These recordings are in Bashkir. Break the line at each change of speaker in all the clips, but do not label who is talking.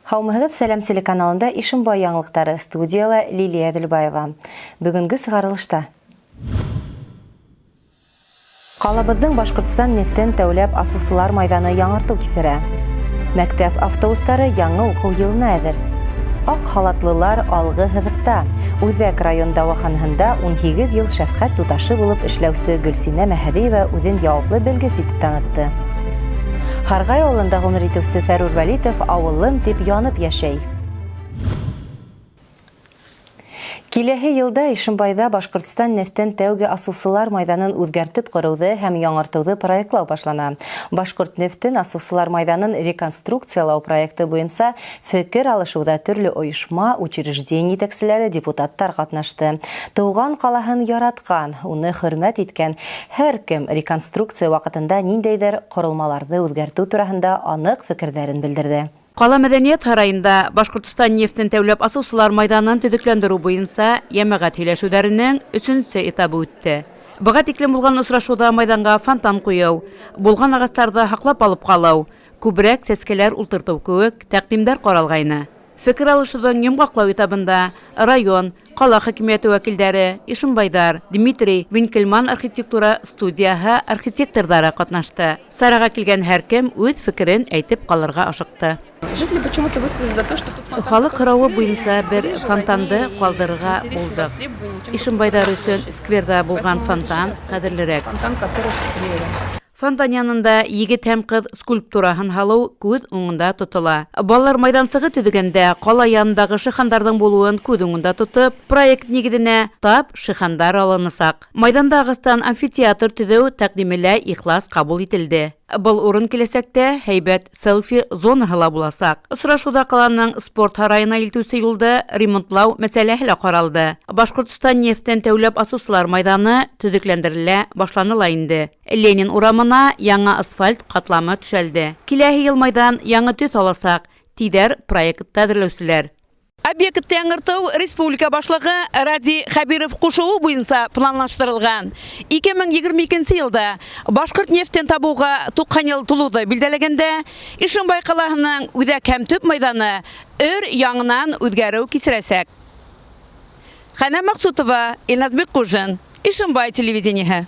Һаумыһығыҙ, Сәләм телеканалында Ишембай яңылыҡтары, студияла Лилия Әҙелбаева. Бөгөнгө сығарылышта Ҡалабыҙҙың Башҡортостан нефтен тәүләп асыусылар майҙаны яңыртыу кисерә. Мәктәп автобустары яңы уҡыу йылына әҙер. Аҡ халатлылар алғы һыҙыҡта. Үҙәк район дауаханаһында 18 йыл шәфҡәт туташы булып эшләүсе Гөлсинә Мәһәҙиева үҙен яуаплы белгес итеп танытты. Һарғай ауылында ғүмер итеүсе Фәрур Вәлитов ауылым дип янып йәшәй. Киләһе йылда Ишембайҙа Башҡортостан нефтен тәүге асыусылар майҙанын үҙгәртеп ҡороуҙы һәм яңыртыуҙы проектлау башлана. Башҡорт нефтен асыусылар майҙанын реконструкциялау проекты буйынса фекер алышыуҙа төрлө ойошма, учреждение етәкселәре, депутаттар ҡатнашты. Тыуған ҡалаһын яратҡан, уны хөрмәт иткән һәр кем реконструкция ваҡытында ниндәйҙер ҡоролмаларҙы үҙгәртеү тураһында аныҡ фекерҙәрен белдерҙе.
Ҡала мәҙәниәт һарайында Башҡортостан нефтен тәүләп асыусылар майҙанын төҙөкләндереү буйынса йәмәғәт һөйләшеүҙәренең өсөнсө этабы үтте. Быға тиклем булған осрашыуҙа майҙанға фонтан ҡуйыу, булған ағастарҙы һаҡлап алып ҡалыу, күберәк сәскәләр ултыртыу кеүек тәҡдимдәр ҡаралғайны. Фекер алышыуҙың йомғаҡлау этабында район, ҡала хакимиәте вәкилдәре, Ишембайҙар, Дмитрий Винкельман архитектура студияһы архитекторҙары ҡатнашты. Сараға килгән һәр кем үҙ фекерен әйтеп ҡалырға ашыҡты.
Жители почему-то высказались за то, что тут фонтан,
Халыҡ
который
һорауы
в сквере,
буйынса бер
ближе,
фонтанды
роднее и
ҡалдырырға
интереснее,
булдыҡ.
востребованнее, чем тот,
Ишембайҙар
который
өсөн
в
скверҙа булған
Поэтому мы
фонтан
решили оставить
ҡәҙерлерәк.
Фонтан, который в сквере.
Фонтан янында егет һәм ҡыҙ скульптураһын һалыу күҙ уңында тотола. Балалар майҙансығы төҙөгәндә ҡала янындағы шихандарҙың булыуын күҙ уңында тотоп, проект нигеҙенә тап шихандар алынасаҡ. Майҙанда ағастан амфитеатр төҙөү тәҡдиме лә ихлас ҡабул ителде. Был урын киләсәктә һәйбәт селфи зонаһы ла буласаҡ. Осрашыуҙа ҡаланың спорт һарайына илтеүсе юлды ремонтлау мәсьәләһе лә ҡаралды. Башҡортостан нефтен тәүләп асыусылар майҙаны төҙөкләндерелә башланы ла инде. Ленин урамына яңы асфальт ҡатламы түшәлде. Киләһе йыл майҙан яңы төҫ аласаҡ, тиҙәр проектты әҙерләүселәр. Объектты яңыртыу республика башлығы Радий Хәбиров ҡушыуы буйынса планлаштырылған. 2022 йылда башҡорт нефтен табыуға 90 йыл тулыуҙы билдәләгәндә Ишембай ҡалаһының үҙәк һәм төп майҙаны өр яңынан үҙгәреү кисерәсәк. Хәнә Маҡсутова, Илназ Бикҡужин, Ишембай телевидениеһы.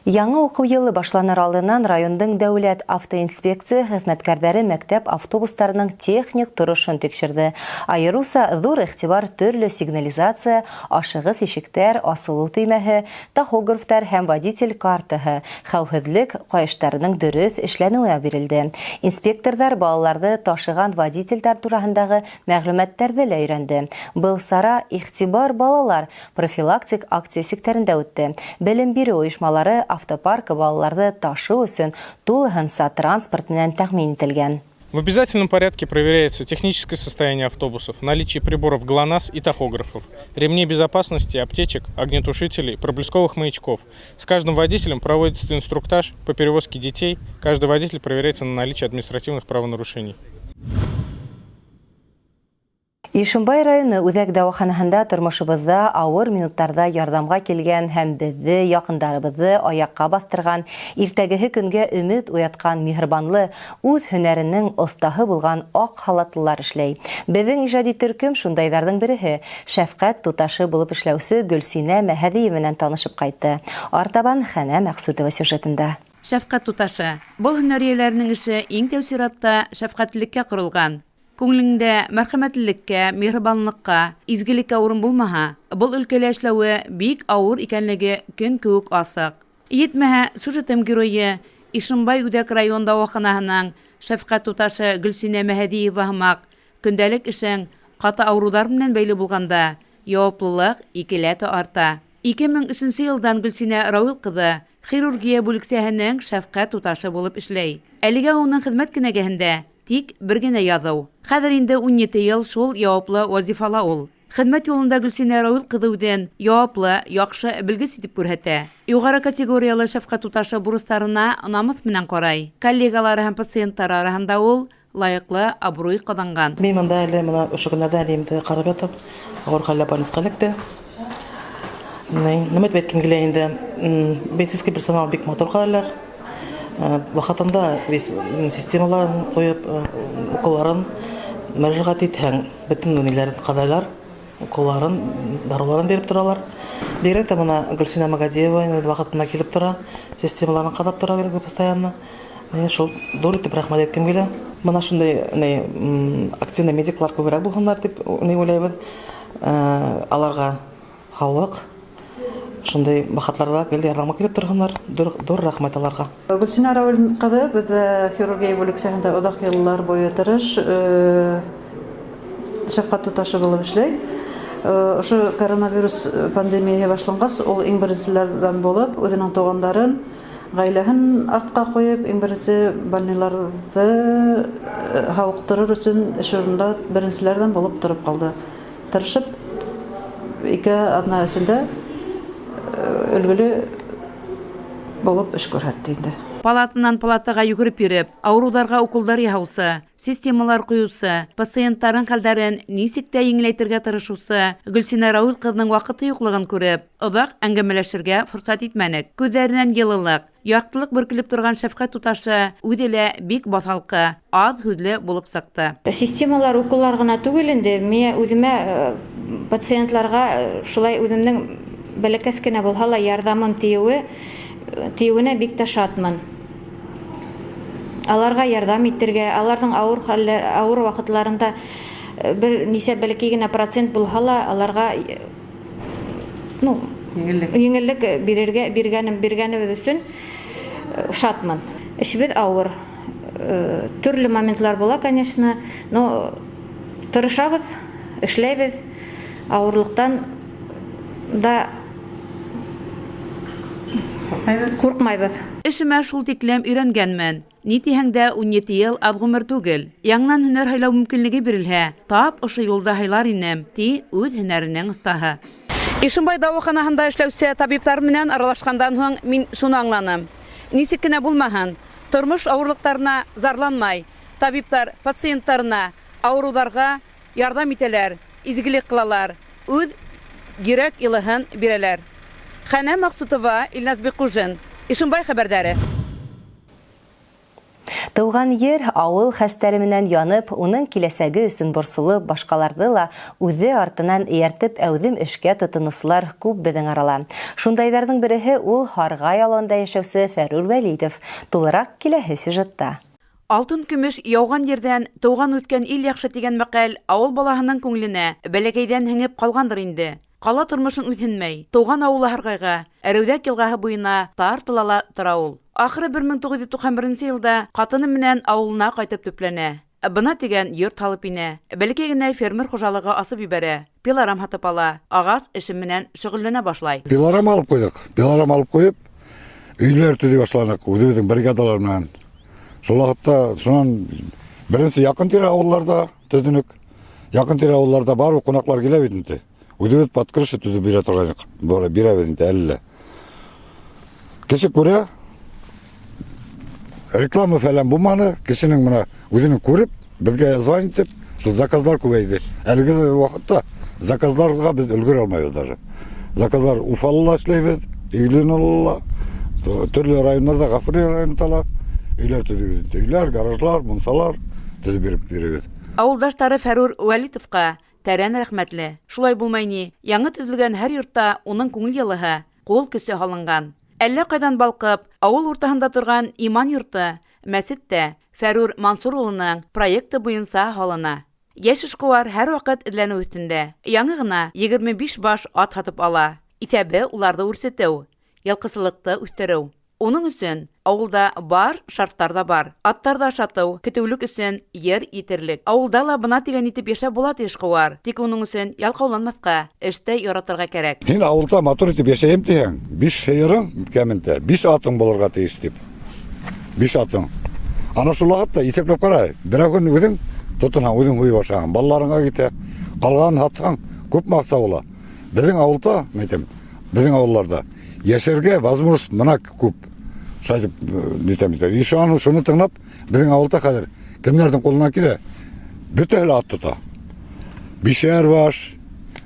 Яңы уҡыу йылы башланыр алдынан райондың дәүләт автоинспекция хеҙмәткәрҙәре мәктәп автобустарының техник торошон тикшерҙе. Айырыуса ҙур иғтибар төрлө сигнализация, ашығыс ишектәр, асылыу төймәһе, тахографтар һәм водитель картаһы, хәүефһеҙлек ҡайыштарының дөрөҫ эшләнеүенә бирелде. Инспекторҙар балаларҙы ташыған водителдәр тураһындағы мәғлүмәттәрҙе лә өйрәнде. Был сара «Иғтибар, балалар» профилактик акция сиктәрендә үтте. Белем биреү ойошмалары автопаркы балаларҙы ташыу өсөн тулыһынса транспорт менән тәьмин ителгән.
В обязательном порядке проверяется техническое состояние автобусов, наличие приборов ГЛОНАСС и тахографов, ремней безопасности, аптечек, огнетушителей, проблесковых маячков. С каждым водителем проводится инструктаж по перевозке детей. Каждый водитель проверяется на наличие административных правонарушений.
Ишембай районы үҙәк дауаханаһында тормошобоҙҙа ауыр минуттарҙа ярҙамға килгән һәм беҙҙе, яҡындарыбыҙҙы аяҡҡа баҫтырған, иртәгеһе көнгә өмөт уятҡан миһырбанлы, үҙ һөнәренең оҫтаһы булған аҡ халатлылар эшләй. Беҙҙең ижади төркөм шундайҙарҙың береһе, шәфҡәт туташы булып эшләүсе Гөлсинә Мәһәҙиева менән танышып ҡайтты. Артабан Хәнә Мәҡсүтова сюжетында.
Шәфҡәт туташы. Был һөнәр эйәләренең эше иң тәү сиратта шәфҡәтлелеккә ҡоролған. Күңелеңдә мәрхәмәтлелеккә, миһырбанлыҡҡа, изгелеккә урын булмаһа, был өлкәлә эшләүе бик ауыр икәнлеге көн кеүек асыҡ. Етмәһә, сюжетым геройы Ишембай үҙәк район дауаханаһының шәфҡәт туташы Гөлсинә Мәһәҙиева һымаҡ көндәлек эшең ҡаты ауырыуҙар менән бәйле булғанда яуаплылыҡ икеләтә арта. 2003 йылдан Гөлсинә Рауил ҡыҙы хирургия бүлексәһенең шәфҡәт туташы булып эшләй. Әлегә уның хеҙмәт кенәгәһендә тик бер генә яҙыу. Хәҙер инде 17 йыл шул яуаплы вазифала ул. Хеҙмәт юлында Гөлсинә Рауил ҡыҙы үҙен яуаплы, яҡшы белгес итеп күрһәтә. Юғары категориялы шәфҡәт туташы бурыстарына намыҫ менән ҡарай. Коллегалары һәм пациенттары араһында ул лайыҡлы абруй ҡаҙанған.
Мин бында әле бына ошо көндәрҙә әнейемде ҡарап ятып, ауыр хәллә больницаға эләкте. Нимә тип әйткем килә инде, медицинский персонал бик матур ҡарайлар. Ваҡытында весь системаларын ҡуйып, уколларын мөрәжәғәт итһәң, бөтөн ниләрен ҡаҙайлар, уколларын, дарыуларын биреп торалар. Бигерәк тә бына Гөлсинә Магадиева инде ваҡытында килеп тора, системаларын ҡаҙап тора постоянно. Мин шул ҙур итеп рәхмәт әйткем килә. Бына шундай ни активный медиклар күберәк булһындар тип ни уйлайбыҙ. Аларға һаулыҡ, шундай ваҡытларҙа гел ярҙамға килеп торһондар. Ҙур рәхмәт аларға.
Гөлсинә Рауил ҡыҙы беҙҙә хирургия бүлексәһендә оҙаҡ йыллар буйы тырыш, шәфҡәт туташы булып эшләй. Ошо коронавирус пандемияһы башланғас, ул иң беренселәрҙән булып үҙенең туғандарын, ғаиләһен артҡа ҡуйып, иң беренсе больныйларҙы һауыҡтырыр өсөн эш урынында беренселәрҙән булып тороп ҡалды. Тырышып 2 аҙна эсендә өлгөлө булып эш күрһәтте инде.
Палатанан палатаға йүгереп йөрөп, ауырыуҙарға уколдар яһаусы, системалар ҡуйыусы, пациенттарҙың хәлдәрен нисек тә еңеләйтергә тырышыусы Гөлсинә Рауил ҡыҙының ваҡыты юҡлығын күреп, оҙаҡ әңгәмәләшергә форсат итмәнек. Күҙҙәренән йылылыҡ, яҡтылыҡ бөркөлөп торған шәфҡәт туташы үҙе лә бик баҫалҡы, аҙ һүҙле булып сыҡты.
Системалар, уколлар ғына түгел инде, мин үҙемә пациентларға шулай үҙемдең бәләкәс кенә булһа ла ярҙамым тиеүенә бик тә шатмын. Аларға ярҙам итергә, аларҙың ауыр хәлләр, ауыр ваҡытларында бер нисә бәләкәй генә процент булһа ла аларға,
Еңеллек.
еңеллек бирергә, биргәнебеҙ өсөн шатмын. Эшебеҙ ауыр. Төрлө моментлар була, конечно, но тырышабыҙ, эшләйбеҙ. Ауырлыҡтан да ҡурҡмайбыҙ.
Эшемә шул тиклем өйрәнгәнмен. Ни тиһәң дә 17 йыл аҙ ғүмер түгел. Яңынан һөнәр һайлау мөмкинлеге бирелһә, тап ошо юлда һайлар инем, ти үҙ һөнәренең оҫтаһы. Ишембай дауаханаһында эшләүсе табиптар менән аралашҡандан һуң мин шуны аңланым. Нисек кенә булмаһын, тормош ауырлыҡтарына зарланмай, табиптар пациенттарына, ауырыуҙарға ярҙам итәләр, изгелек ҡылалар, үҙ йөрәк йылыһын бирәләр. Хәнә Маҡсутова, Илназ Бикужин, Ишембай хәбәрҙәре.
Тыуған ер ауыл хәстәре менән янып, уның киләсәге өсөн борсолоп, башҡаларҙы ла үҙе артынан эйәртеп әүҙем эшкә тотоноусылар күп беҙҙең арала. Шундайҙарҙың береһе ул Һарғай ауылында йәшәүсе Фәрүр Вәлитов. Тулыраҡ киләһе сюжетта.
Алтын көмөш яуған ерҙән тыуған үҫкән ил яҡшы тигән мәҡәл ауыл балаһының күңеленә бәләкәйҙән һеңеп ҡалғандыр инде. Ҡала тормошон үҙһенмәй, тыуған ауылы Һарғайға, Әреүҙәк йылғаһы буйына тартыла ла тора ул. Ахыры бер мең туғыҙ йөҙ туҡһан беренсе йылда ҡатыны менән ауылына ҡайтып төпләнә. Бына тигән йорт һалып инә. Бәләкәй генә фермер хужалығы асып ебәрә. Пилорам һатып ала, ағас эше менән шөғөлләнә башлай.
Пилорам алып ҡуйҙыҡ. Пилорам алып ҡуйып, өйләр төҙөй башланыҡ үҙебеҙҙең бригадалар менән. Шул ваҡытта шунан беренсе яҡын тирә ауылларҙа төҙөнөк. Яҡын тирә ауылларҙа барып ҡунаҡлар килә бит инде. Үҙебеҙ под крыша төҙөп бирә торғайныҡ. Бара бирәбеҙ инде әле лә. Кеше күрә, реклама фәлән булманы, кешенең бына үҙенең күреп, беҙгә звонить итеп, шул заказлар күбәйҙе. Әлеге ваҡытта заказларға беҙ өлгөрә алмайбыҙ даже. Заказлар Уфала эшләйбеҙ, Иглинола ла, төрлө райондарҙа, Ғафури районында ла өйләр төҙөйбөҙ. Өйләр, гаражлар, мунсалар төҙөп биреп бирәбеҙ.
Ауылдаштары Фәрүр Вәлитовҡа тәрән рәхмәтле. Шулай булмай ни, яңы төҙөлгән һәр йортта уның күңел йылыһы, ҡул көсө һалынған. Әллә ҡайҙан балҡып, ауыл уртаһында торған иман йорто, мәсет тә Фәрүр Мансур улының проекты буйынса һалына. Йәш эшҡыуар һәр ваҡыт эҙләнеү өҫтөндә. Яңы ғына 25 баш ат һатып ала. Иҫәбе уларҙы үрсетеү, йылҡысылыҡты үҫтереү. Уның өсөн ауылда бар шарттар ҙа бар. Аттарҙы ашатыу, көтөүлек өсөн ер етерлек. Ауылда ла бына тигән итеп йәшәп була ти эшҡыуар. Тик уның өсөн ялҡауланмаҫҡа, эште яратырға кәрәк.
Һин ауылда матур итеп йәшәйем тиһәң, 5 һыйырың кәмендә, 5 атың булырға тейеш тип. 5 атың. Ана шул ваҡытта иҫәпләп ҡара, берәү көн үҙең тотонһаң, үҙең һуйып ашаһаң, балаларыңа китә, ҡалғанын һатһаң, күпме аҡса була. Беҙҙең ауылда, мин әйтәм, беҙҙең ауылларҙа йәшәргә возможность мына күп. Шулай итеп, нитәм, нитәм. И шуны тыңлап, беҙҙең ауылда хәҙер кемдәрҙең ҡулынан килә, бөтәһе лә ат тота. 5-әр баш,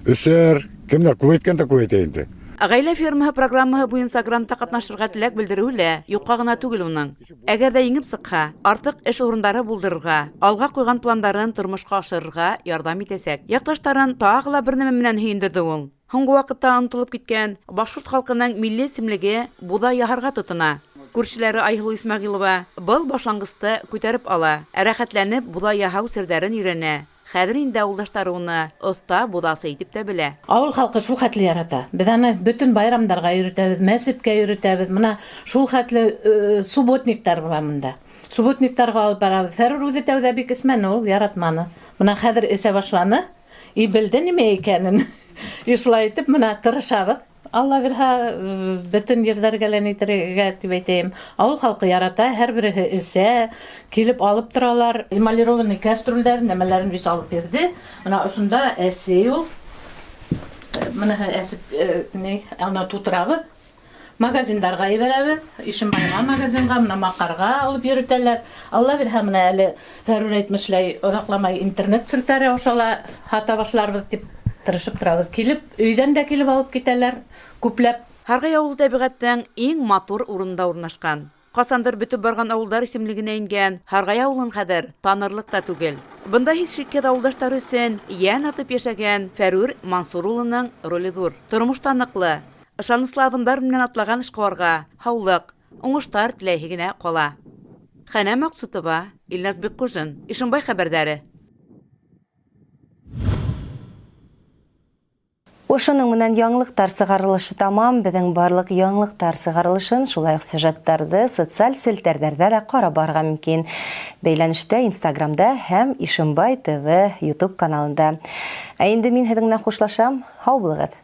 3-әр, кемдәр күбәйткән дә күбәйтә инде.
Гаилә фермаһы программаһы буенча грантта катнашырга теләк белдерүе лә юкка гына түгел уның. Әгәр дә еңеп чыкһа, артык эш урыннары булдырырга, алга куйган планнарын тормышка ашырырга ярдәм итәчәк. Якташларын тагы ла бер нәмә белән һөендерде ул. Һуңгы вакытта онытылып киткән башкорт халкының милли исемлеге буда яһарга тотына. Күршеләре Айһылу Исмәгыйлова был башлангысты күтәреп ала, рәхәтләнеп буда яһау серҙәрен өйрәнә. Хәҙер инде ауылдаштары уны оҫта будасы итеп тә белә.
Ауыл халҡы шул хәтле ярата. Беҙ аны бөтөн байрамдарға йөрөтәбеҙ, мәсеткә йөрөтәбеҙ. Мына шул хәтле э, субботниктар була мында. Субботниктарға алып барабыҙ. Фәрүр үҙе тәүҙә бик эсмәне ул, яратманы. Мына хәҙер эсә башланы. И белде нимә икәнен. И шулай итеп мына тырышабыҙ. Алла бирһә, э, бөтөн ерҙәргә лә нитергә тип әйтәйем. Ауыл халҡы ярата, һәр береһе эсә, килеп алып торалар. Эмалированный кәстрүлдәр, нәмәләрен бис алып бирҙе. Мына ошонда әсе ул. Мыныһы әсе э, ни, аны тутырабыҙ. Магазиндарға ебәрәбеҙ. Ишембайға магазинға, мына Маҡарға алып йөрөтәләр. Алла бирһә, мына әле Фәрүр әйтмешләй, оҙаҡламай интернет селтәре аша ла һата башларбыҙ тип тырышып торабыҙ. Килеп, өйҙән дә килеп алып китәләр, күпләп.
Һарғай ауылы тәбиғәттең иң матур урынында урынлашҡан. Ҡасандыр бөтөп барған ауылдар исемлегенә ингән Һарғай ауылын хәҙер танырлыҡ та түгел. Бында һис шикһеҙ ауылдаштары өсөн йән атып йәшәгән Фәрүр Мансур улының роле ҙур. Тормошта ныҡлы, ышаныслы аҙымдар менән атлаған эшҡыуарға һаулыҡ, уңыштар теләйһе генә ҡала. Хәнә Маҡсутова, Илназ Бикҡужин, Ишембай хәбәрҙәре.
Ошоноң менән яңылыҡтар сығарылышы тамам. Беҙҙең барлыҡ яңылыҡтар сығарылышын, шулай уҡ сюжеттарҙы социаль селтәрҙәрҙә лә ҡарап барырға мөмкин. Бәйләнештә Инстаграмда һәм Ишембай ТВ YouTube каналында. Ә инде мин һеҙҙең менән хушлашам. Һау булығыҙ.